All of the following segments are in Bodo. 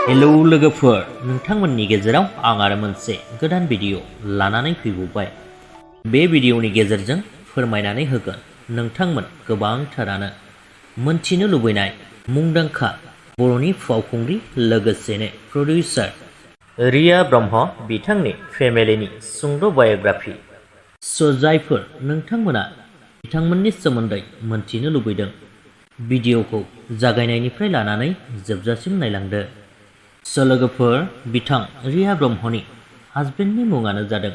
हेलौ लोगोफोर, नोंथांमोननि गेजेराव आं आरो मोनसे गोदान भिडिअ लानानै फैबावबाय। बे भिडिअनि गेजेरजों फोरमायनानै होगोन नोंथांमोन गोबांथारानो मोनथिनो लुबैनाय मुंदांखा बर'नि फावखुंग्रि लोगोसेनो प्रडिउसार रिया ब्रह्म बिथांनि फेमिलिनि सुंद' बायोग्राफि। जायफोर नोंथांमोना बिथांमोननि सोमोन्दै मोनथिनो लुबैदों, भिडिअखौ जागायनायनिफ्राय लानानै जोबजासिम नायलांदो। लोगोफोर, बिथां रिया ब्रह्मनि हाजबेन्डनि मुङानो जादों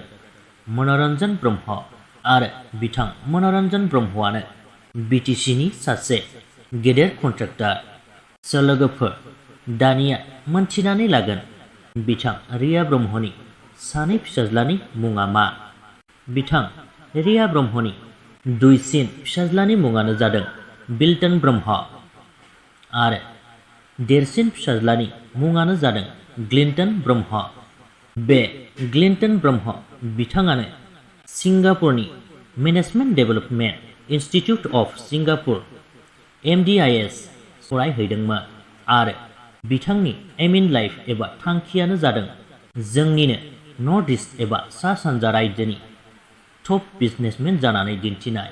मनरन्जन ब्रह्म आरो बिथां मनरन्जन ब्रह्मआनो BTCनि सासे गेदेर कन्ट्रेक्टर। लोगोफोर, दानिया मोनथिनानै लागोन बिथां रिया ब्रह्मनि सानै फिसाज्लानि मुङा मा। बिथां रिया ब्रह्मनि दुइसिन फिसाज्लानि मुङानो जादों बिल्टन ब्रह्म आरो देरसिन फिसाज्लानि मुङानो जादों ग्लिन्टन ब्रह्म। बे ग्लिन्टन ब्रह्म बिथाङानो सिंगापुरनि management development institute of Singapore MDIS फरायहैदोंमोन आरो बिथांनि एम इन लाइफ एबा थांखियानो जादों जोंनिनो नर्थ इस्ट एबा सा सानजा रायजोनि टप बिजनेसमेन जानानै दिन्थिनाय।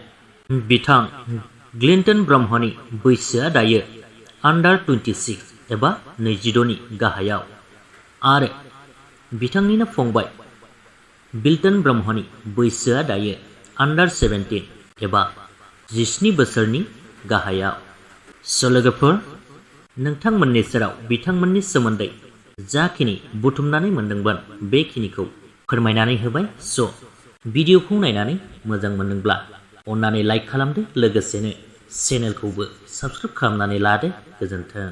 बिथां ग्लिन्टन ब्रह्मनि बैसोआ दायो आन्डार 26 एबा 26नि गाहायाव आरो बिथांनिनो फंबाय बिल्टन ब्रह्मनि बैसोआ दायो आन्डार 17 एबा 17 बोसोरनि गाहायाव। लोगोफोर, नोंथांमोननि सेराव बिथांमोननि सोमोन्दै जाखिनि बुथुमनानै मोनदोंमोन बेखिनिखौ फोरमायनानै होबाय। भिडिअखौ नायनानै मोजां मोनदोंब्ला अन्नानै लाइक खालामदो, लोगोसेनो चेनेलखौबो साबस्क्राइब खालामनानै लादो। गोजोन्थों।